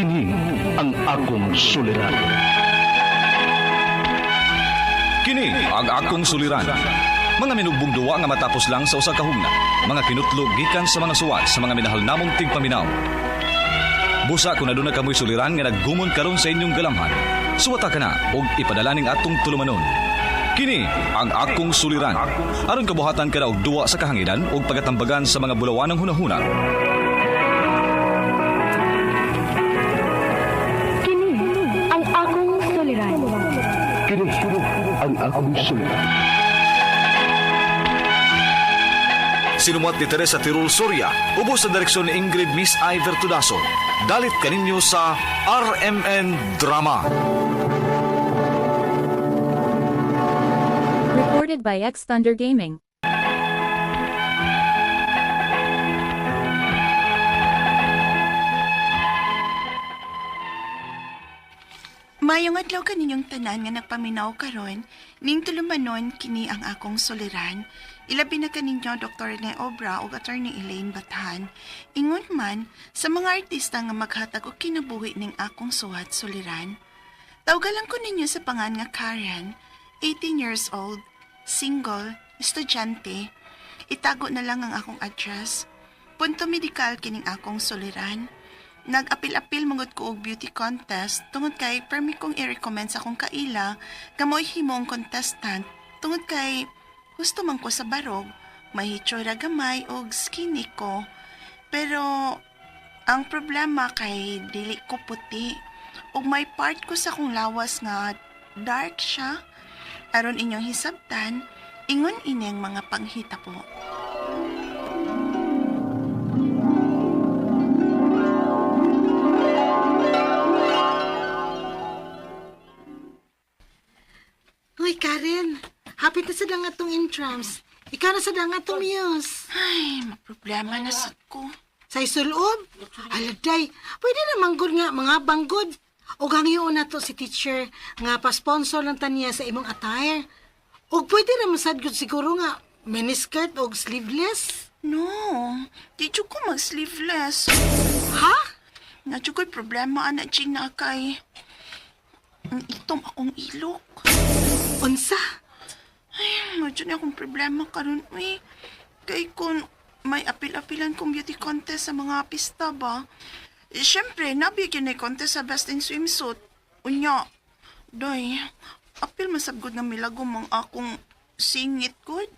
Kini ang akong suliran. Kini ang akong suliran. Mga minugbong duwa nga matapos lang sa usa ka hugna. Mga kinutlog gikan sa mga suwat sa mga minahal namong tigpaminaw. Busa kung aduna kamoy suliran nga naggumon karon sa inyong galamhan. Suwata ka na og ipadala ning atong tulumanon. Kini ang akong suliran. Aron kabuhatan ka na og duwa sa kahanginan ug pagatambagan sa mga bulawanang hunahuna. Kini ang akong suliran. Kini ang akong suliran. Sinumuat ni Teresa Tirul Soria, ubos sa direksyon ni Ingrid Miss Iver Tudaso. Dalit kaninyo sa RMN Drama. Recorded by X Thunder Gaming. Mayong adlaw kaninyong tanan nga nagpaminaw karon, ning tulumanon kini ang akong suliran. Ilabi na kaninyo Dr. Rene Obra ug Attorney Elaine Bathan. Ingon man sa mga artista nga maghatag og kinabuhi ning akong suwat suliran. Tawgalan ko ninyo sa pangan nga Karen, 18 years old, single, estudyante. Itago na lang ang akong address. Punto medikal kining akong suliran. Nag-apil-apil mangud ko og beauty contest tungod kay permi kong i-recommend sa akong kaila nga mo'y himong contestant tungod kay husto man ko sa barog, may hitsura gamay og skinny ko. Pero ang problema kay dili ko puti ug may part ko sa akong lawas nga dark siya. Aron inyong hisabtan, ingon ini ang mga panghita po. Hoy, Karen. Hapit na sa nga atong intrams. Ikaw na sa nga atong muse. Ay, maproblema na sad ko. Sa isulob? Aladay, pwede naman gud nga mga banggod. O hangyoon na to si teacher nga pa-sponsor lang taniya sa imong attire. O pwede naman sad gud siguro nga miniskirt o sleeveless. No, di jud ko mag-sleeveless. Ha? Na jud ko'y problema ana Gina kay ang itom akong ilok. Unsa? Ay, medyo na akong problema karon uy. Kay kung may apil-apilan kong beauty contest sa mga pista ba? Eh, siyempre, nabigyan na contest sa best in swimsuit. Unya, doy, apil masabgod nga milagom ang akong singit good.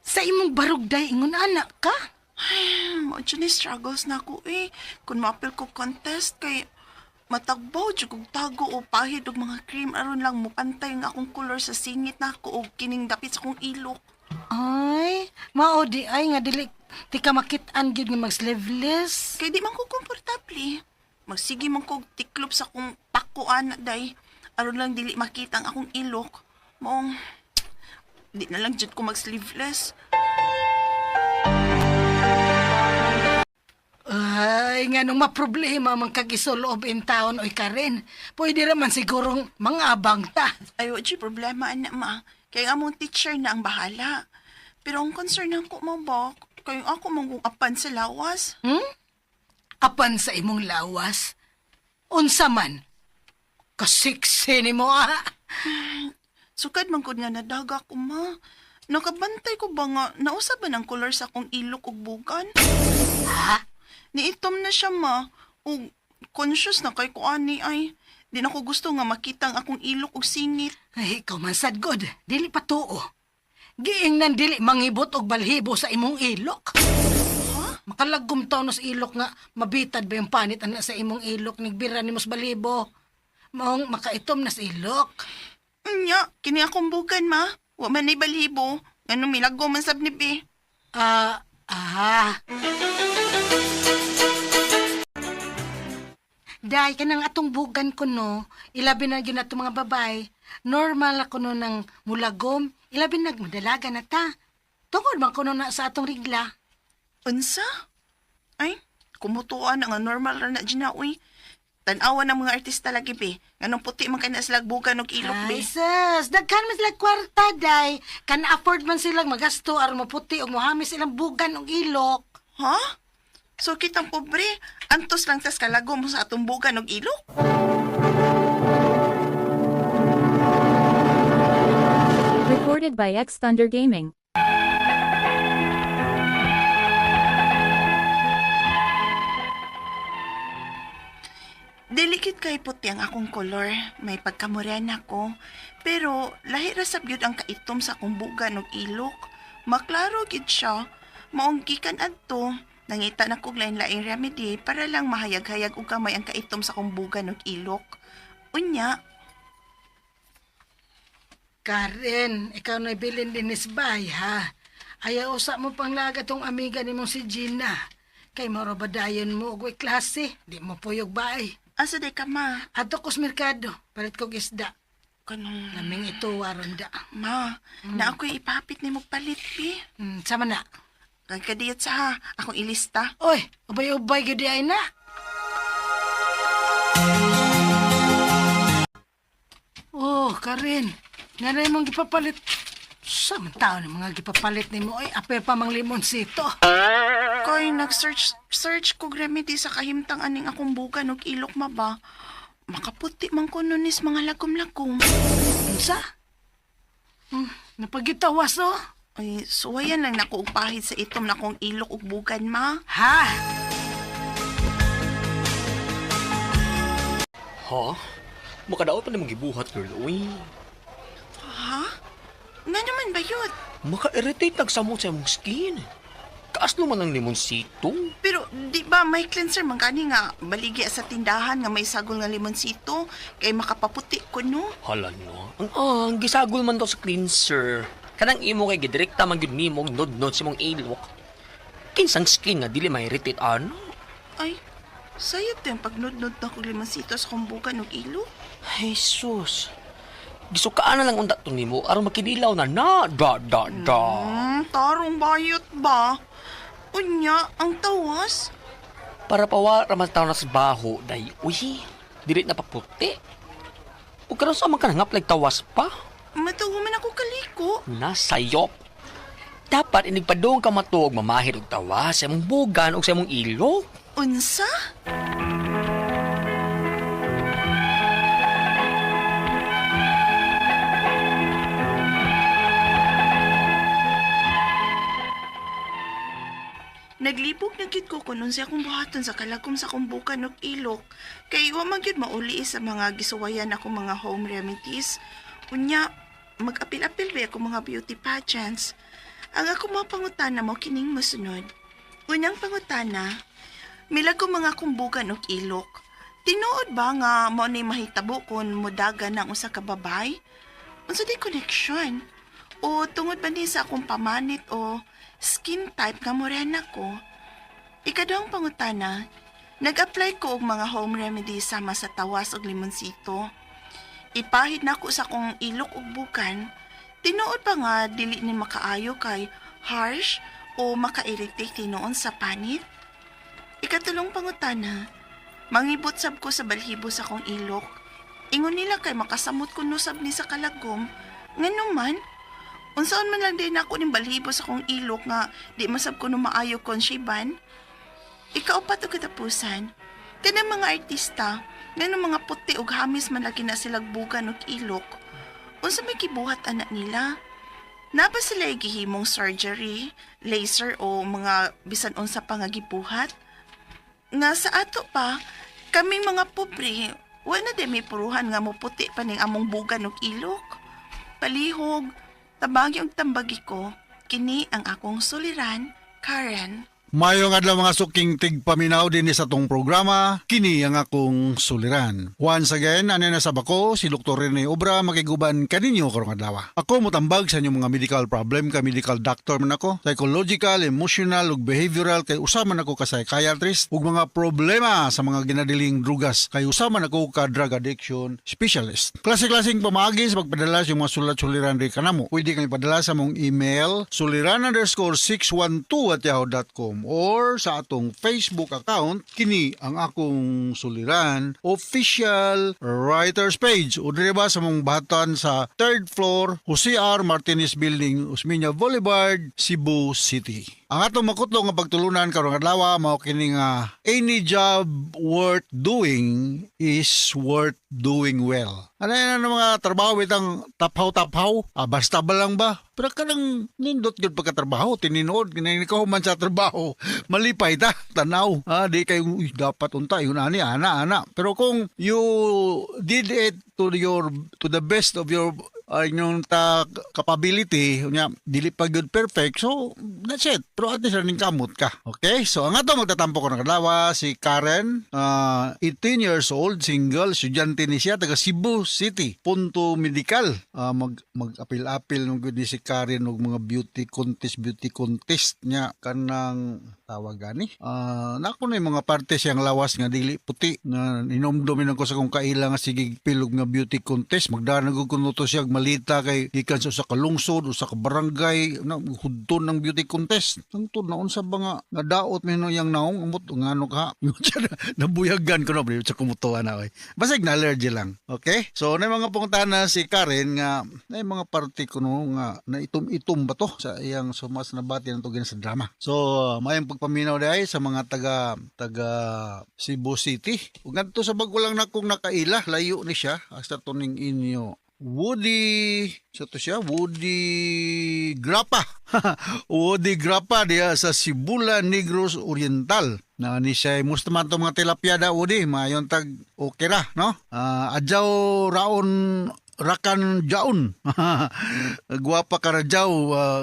Sa imong barugday ingon anak ka? Ay, medyo ni struggles na ako eh. Kung maapil ko contest kay matagbaw jud kog tago o pahid og mga cream aron lang mupantay ang akong color sa singit na ako og kining dapit sa akong ilok. Ay, mao di ay nga dili ti ka makit-an gyud nga mag-sleeveless. Kay di man ko komportable. Magsige man ko og tiklop sa akong pakuan day aron lang dili makita ang akong ilok. Maong di na lang jud ko mag sleeveless. Ay, nga nung maproblema man kag isuloob in town, oy Karen. Pwede raman sigurong mga abang ta. Ay, wa jud problema ana ma. Kay ang among teacher na ang bahala. Pero ang concern ako mo ba, kay ako man kung apan sa lawas. Hmm? Apan sa imong lawas. Unsa man? Kasiksi ni mo ah. Sukad man gud nga nadaga ko ma. Nakabantay ko ba nga nausa ba ng color sa akong ilok ug bugan? Ha? Niitom na siya ma. Ug conscious na kay ko ani ay. Di na ko gusto nga makita ang akong ilok ug singit. Ay, ikaw man sad god. Dili pa tuo. Giingnan dili mangibot og balhibo sa imong ilok. Ha? Makalagom taon sa ilok nga mabitad ba yung panit ana sa imong ilok nigbira nimo sa balhibo. Maong makaitom na sa ilok. Nya, kini akong bugan ma. Wa man nay balhibo. Ngano milago man sab ni be. Ah, ah. Day, kanang atong bugan ko no, ilabi na yun atong mga babae. Normal ako no ng mulagom, ilabi na madalaga na ta. Tungod man kuno na sa atong rigla. Unsa? Ay, kumutuan nga normal ra na dyan na, uy. Tan-awa ng mga artista lagi be. Nganong puti man kay na sila bugan og ilok be. Ay, sus, daghan man sila kwarta, day. Kan afford man silang magasto aron maputi og mohamis ilang bugan og ilok. Ha? So kitang pobre, antos lang tas kalagom sa atong bugan og ilok. Recorded by X Thunder Gaming. Delikit kay puti ang akong kolor, may pagkamorena ko. Pero lahi ra sab gyud ang kaitom sa akong bugan og ilok. Maklaro gid siya. Maong gikan adto, nangita na kog lain-laing remedy para lang mahayag-hayag og gamay ang kaitom sa akong bugan og ilok. Unya, Karen, ikaw na bilin din bay, ha? Ayaw usa mo panglaga tong amiga nimong si Gina. Kay moro ba dayon mo og way klase, di mo puyog baay. Asa day ka, ma? Adto ko's merkado, palit kog isda. Kanong Laming ito waron da. Ma, na ako'y ipapit ni palit pi. Sama na. Kagkadiyot sa ha, akong ilista. Oy, ubay-ubay gyud di ay na. Oh, Karen, nga na imong gipapalit. Sa man tao ni mga gipapalit nimo oy, apel pa mang limonsito. Koy, nag-search search ko remedy sa kahimtang aning akong bugan og ilok ma ba. Makaputi man ko nun is mga lagom-lagom. Unsa? Napagitawas oh. Ay, suwayan lang nako og pahid sa itom na akong ilok ug bugan, ma. Ha? Ha? Makadaot pa nimong gibuhat, girl. Uy, Ha? Nga naman ba yun? maka-irritate nagsamot sa imong skin. Kaaslo man ang limonsito. Pero di ba may cleanser man gani nga baligya sa tindahan nga may sagol nga limonsito kay makapaputi ko no? Hala no. Ang gisagol man daw sa cleanser. Kanang imo kay gidirekta man gyud nimo og nodnod sa imong ilok. Kinsang skin nga dili ma-irritate ano? Ay, sayop din pagnudnod na kong limonsito sa akong bugan ug ilok. Jesus. Gisukaan na lang unta to nimo aron makinilaw na na da da da. Tarong bayot ba? Unya, ang tawas. Para pawa raman taon na sa baho day. Uy, dili na paputi. Ug karon sa man ka nangaplag tawas pa. Matugo man ako kaliko. Nasayop. Dapat inigpadong ka matuog mamahid og tawas sa imong bugan og sa imong ilok. Unsa? Naglibog na gid ko kunon sa akong buhaton sa kalagom sa akong bukan og ilok. Kay wa man gyud mauli sa mga gisuwayan ako mga home remedies. Unya, mag-apil-apil ba ako mga beauty pageants. Ang ako mga pangutana mo kining mosunod. Unang pangutana, milag ko mga kumbugan og ilok. Tinuod ba nga mao ni mahitabo kon modaga ng usa ka babay? Unsa di connection? O tungod ba ni sa akong pamanit o skin type nga morena ko? Ikaduhang pangutana, nag-apply ko og mga home remedies sama sa tawas og limonsito. Ipahid nako sa akong ilok ug bukan. Tinuod ba nga dili ni makaayo kay harsh o maka-irritate tinuon sa panit? Ikatulong pangutana, mangibot sab ko sa balhibo sa akong ilok. Ingon nila kay makasamot ko no sab ni sa kalagom. Ngano man, unsaon man lang din ako ning balhibo sa akong ilok nga di masab ko no maayo konshiban. Ikaupat og katapusan, kanang mga artista, ngano mga puti og hamis man lagi na silag bugan og ilok. Unsa may gibuhat anak nila? Naba sila gihimong surgery, laser o mga bisan unsa pa nga gibuhat? Nga sa ato pa, kaming mga pobre, wala na may puruhan nga moputi pa ning among bugan og ilok. Palihog, tabagi og tambagi ko, kini ang akong suliran, Karen. Mayong adlaw mga suking tigpaminaw din sa tong programa, kini ang akong suliran. Once again, ano na sa bako, si Dr. Rene Obra makiguban kaninyo karong adlaw. Ako motambag sa inyong mga medical problem ka medical doctor man ako, psychological, emotional ug behavioral kay usa man ako ka psychiatrist ug mga problema sa mga ginadiling drugas kay usa man ako ka drug addiction specialist. Klase-klaseng pamaagi sa pagpadala sa inyong mga sulat suliran ri kanamo. Pwede kami padala sa mong email suliran_612@yahoo.com or sa atong Facebook account kini ang akong suliran official writers page o dire ba sa mong bahatan sa third floor Jose R. Martinez Building, Osmeña Boulevard, Cebu City. Ang atong makutlo nga pagtulunan karong adlaw mao kini nga any job worth doing is worth doing well. Ano yan ang mga trabaho itang taphaw-taphaw? Ah, basta ba lang ba? Pero kanang nindot gyud pagkatrabaho, tininood, kinay man sa trabaho, malipay ta, tanaw. Ah, di kayo, uy, dapat unta, yun ani, ana, ana. Pero kung you did it to the best of your inyong ta capability unya dili pa good perfect, so that's it, pero at least ning kamot ka. Okay, so ang ato magtatampo ko ng adlaw si Karen, 18 years old, single, estudyante ni siya, taga Cebu City, punto medical. Mag mag-apil-apil nung gud ni si Karen og mga beauty contest niya, kanang tawag gani, nako na yung mga parte siyang lawas nga dili puti na inomdomin ko sa kong kaila nga sige pilog nga beauty contest, magdana gud kuno to siya og malita kay gikan sa usa ka lungsod, usa ka barangay na hudton ng beauty contest. Hangtod na unsa ba nga nga daot mi no yang naong amot ngano ka nabuyagan ko no sa kumutuan na oy, basig na allergy lang. Okay, so na mga pangutana si Karen nga na mga parte kuno nga na itom-itom ba to sa iyang sumas na bati ng tugin sa drama. So mayong pagpaminaw diay sa mga taga taga Cebu City ug ngadto sa bag-o lang nakong nakaila, layo ni siya, hasta tuning inyo Woody, sa to siya, Woody Grappa. Woody Grappa diya sa Sibula, Negros Oriental. Na ni siya, musta man to mga tilapia da, Woody, mayon tag okay ra, no? Adyaw raon rakan jaon. Gwapa ka ra jaw,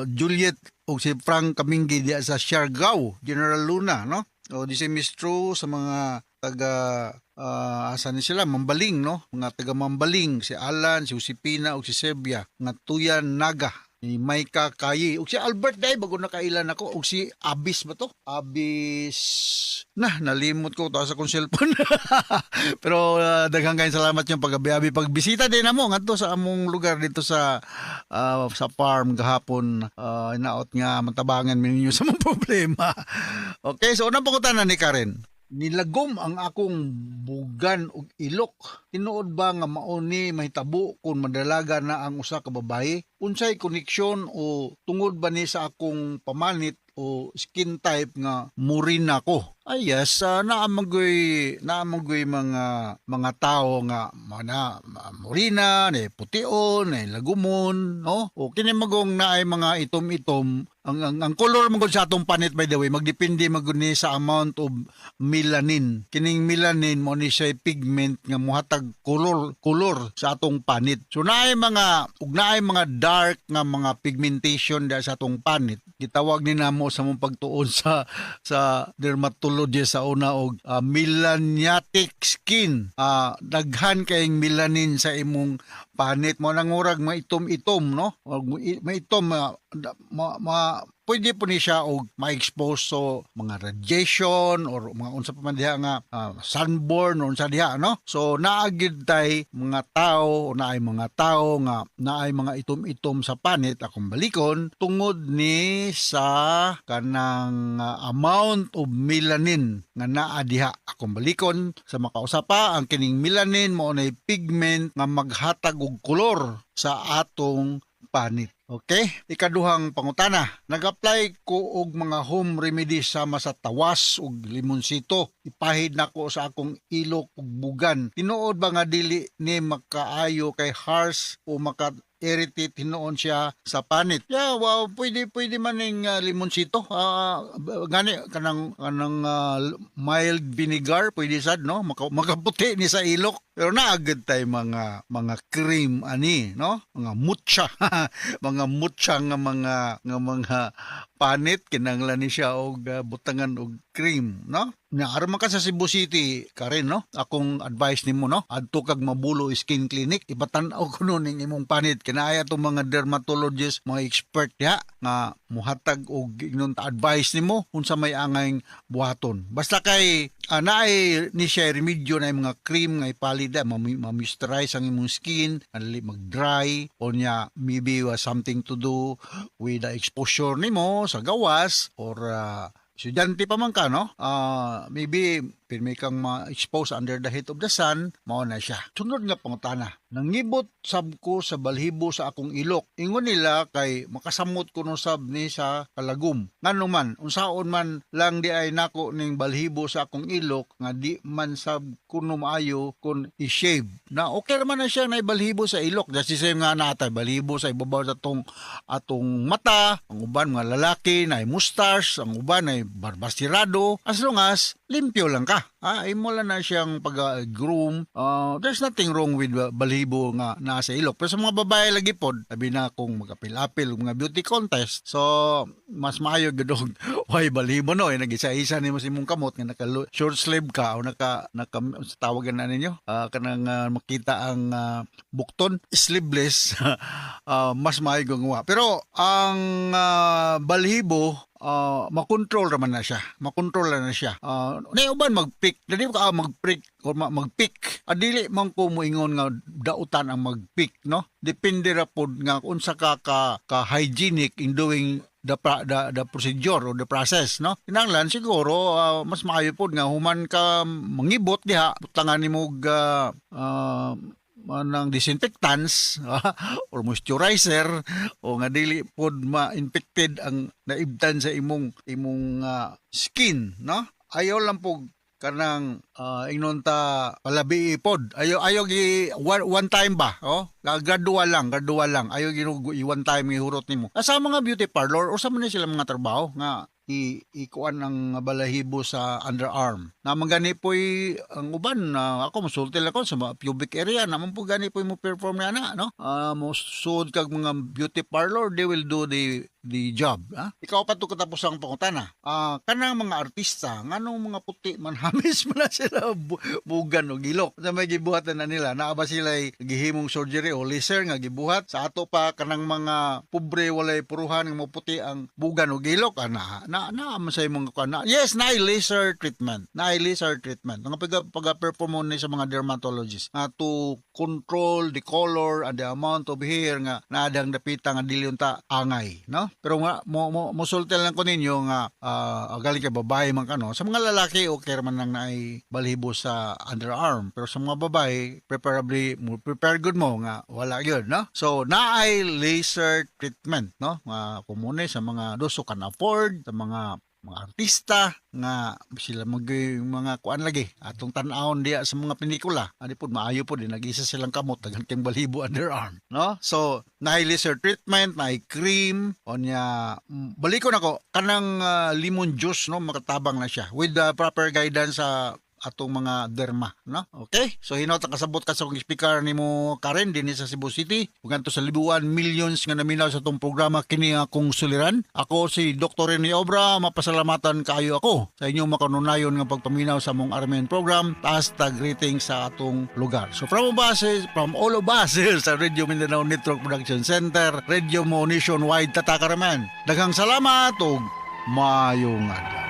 Juliet o si Frank Kaminggi diya sa Siargao, General Luna, no? O di si Miss True sa mga taga asa ni sila, Mambaling, no? Mga taga Mambaling, si Alan, si Josepina ug si Sebia, nga Tuyan Naga, ni Maika Kayi ug si Albert day bago nakailan ako, ug si Abis ba to? Abis na nalimot ko to sa akong cellphone. Pero daghang kayong salamat yung pagabi-abi pagbisita din namo ngadto sa among lugar dito sa farm gahapon. Inaot nga matabangan mi ninyo sa mga problema. Okay, so unang pangutana ni Karen: Nilagom ang akong bugan ug ilok. Tinuod ba nga mao ni mahitabo kung madalaga na ang usa ka babae? Unsay koneksyon o tungod ba ni sa akong pamanit o skin type nga morena ko? Ay yes, naa man goy mga tao nga mana morena, ni pution, ni lagumon, no? O kini magong naay mga itom-itom ang color man gud sa atong panit, by the way, magdepende man gud ni sa amount of melanin. Kining melanin mo ni siya pigment nga muhatag color color sa atong panit. So naay mga dark nga mga pigmentation da sa atong panit. Gitawag ni namo sa mong pagtuon sa dermatology sa una og melanotic skin. Daghan kayong melanin sa imong panit mo nang murag maitom-itom, no? Og maitom, ma pwede po ni siya og ma-expose so mga radiation or mga unsa pa man diha nga sunburn or unsa diha, no? So naa gid tay mga tao o naay mga tao nga naay mga itom-itom sa panit. Akong balikon, tungod ni sa kanang amount of melanin nga naa diha. Akong balikon sa makausa pa, ang kining melanin mao nay pigment nga maghatag og kolor sa atong panit. Okay? Ikaduhang pangutana. Nag-apply ko og mga home remedies sama sa tawas ug limonsito. Ipahid nako sa akong ilok ug bugan. Tinuod ba nga dili ni makaayo kay harsh o maka irritate hinuon siya sa panit? Yeah, wow, pwede pwede man ning limonsito. Gani kanang kanang mild vinegar pwede sad, no? Makaputi ni sa ilok. Pero naagad tay mga cream ani, no? Mga mutya. Mga mutya nga mga panit kinahanglan ni siya og butangan og cream, no? Nya aron man ka sa Cebu City, Karen, no? Akong advice nimo, no? Adto kag Mabulo Skin Clinic, ipatan-aw kuno ning imong panit. Kinaya tong mga dermatologist, mga expert diha nga muhatag og ingnon ta advice nimo unsa may angay buhaton. Basta kay naay ni siya remedyo na yung mga cream nga ipalida, ma-moisturize ang imong skin, dili mag-dry o nya maybe something to do with the exposure nimo sa gawas or estudyante pa man ka, no? Maybe pirmi kang ma-expose under the heat of the sun, mao na siya. Sunod nga pangutana. Nangibot sab ko sa balhibo sa akong ilok. Ingon nila kay makasamot kuno sab ni sa kalagum. Ngano man, unsaon man lang di ay nako ning balhibo sa akong ilok nga di man sab kuno maayo kung i-shave. Na okay man na siya na balhibo sa ilok. Just the same nga natay balhibo sa ibabaw sa atong atong mata, ang uban mga lalaki na mustache, ang uban ay barbasirado, as long as limpyo lang ka. Ah, imo lang na siyang pag-groom. There's nothing wrong with balhibo nga nasa ilok. Pero sa mga babae lagi pod, sabi na kung magapil-apil mga beauty contest. So, mas maayo gyud og way balhibo, no. Eh, nag-isa-isa nimo sa imong kamot nga naka short sleeve ka o naka naka sa tawagan na ninyo, kanang makita ang bukton, sleeveless, mas maayo kung wa. Pero ang balhibo, makontrol raman na siya. Makontrol na siya. Na uban mag-pick, dili ka mag-prick o mag-pick. Adili man ko moingon nga dautan ang mag-pick, no? Depende ra pod nga unsa ka ka hygienic in doing the procedure or the process, no? Kinahanglan siguro mas maayo pod nga human ka mangibot diha, butangan nimo og ng disinfectants or moisturizer o nga dili pod ma-infected ang naibtan sa imong imong skin, no? Ayaw lang po kanang ingnon ta palabi pod, ayo ayo gi one time ba, oh, gradual lang, gradual lang, ayo ginugo i one time gihurot nimo. Sa mga beauty parlor, usa man ni sila mga trabaho nga i ikuan ang balahibo sa underarm. Na gani po'y ang uban na ako musulti lang ako sa mga pubic area naman po, gani po'y mo perform nga na, no? Mo sud kag mga beauty parlor, they will do the job, ah. Ikaw pa to katapos ang pangutana. Kanang mga artista, nganong mga puti man hamis man na sila bugan og ilok? Sa may gibuhatan na nila, naa ba sila gihimong surgery o laser nga gibuhat? Sa ato pa kanang mga pobre, walay puruhan nga moputi ang bugan og ilok, ah, na na na man sa imong kuan na. Yes, na laser treatment. Na laser treatment. Nga pag perform mo ni sa mga dermatologist nga to control the color and the amount of hair nga naadang dapita nga dili unta angay, no? Pero nga mo mo mosulti lang ko ninyo nga galing kay babae man kano. Sa mga lalaki, okay man lang naay balhibo sa underarm, pero sa mga babae, preferably mo prepare good mo nga wala yun, no? So naay laser treatment, no? Nga komune sa mga those who can afford, sa mga mga artista nga sila mag mga kuan lagi atong tan-awon diya sa mga pelikula, ani pod maayo pod din nag-isa silang kamot, daghan kay balhibo underarm, no? So naay laser treatment, naay cream onya. Balikon ako kanang lemon juice, no? Makatabang na siya with the proper guidance sa atong mga derma, no? Okay? So hinot kasabot ka sa akong speaker nimo Karen dinhi sa Cebu City. Ug ngadto sa libuan millions nga naminaw sa atong programa, kini akong suliran. Ako si Dr. Rene Obra, mapasalamatan kaayo ako sa inyong makanunayon nga pagpaminaw sa among RMN program. Taas tag greeting sa atong lugar. So from us, from all of us here sa Radio Mindanao Network Production Center, Radio Mo Nationwide, tatakaraman. Daghang salamat ug maayong adlaw.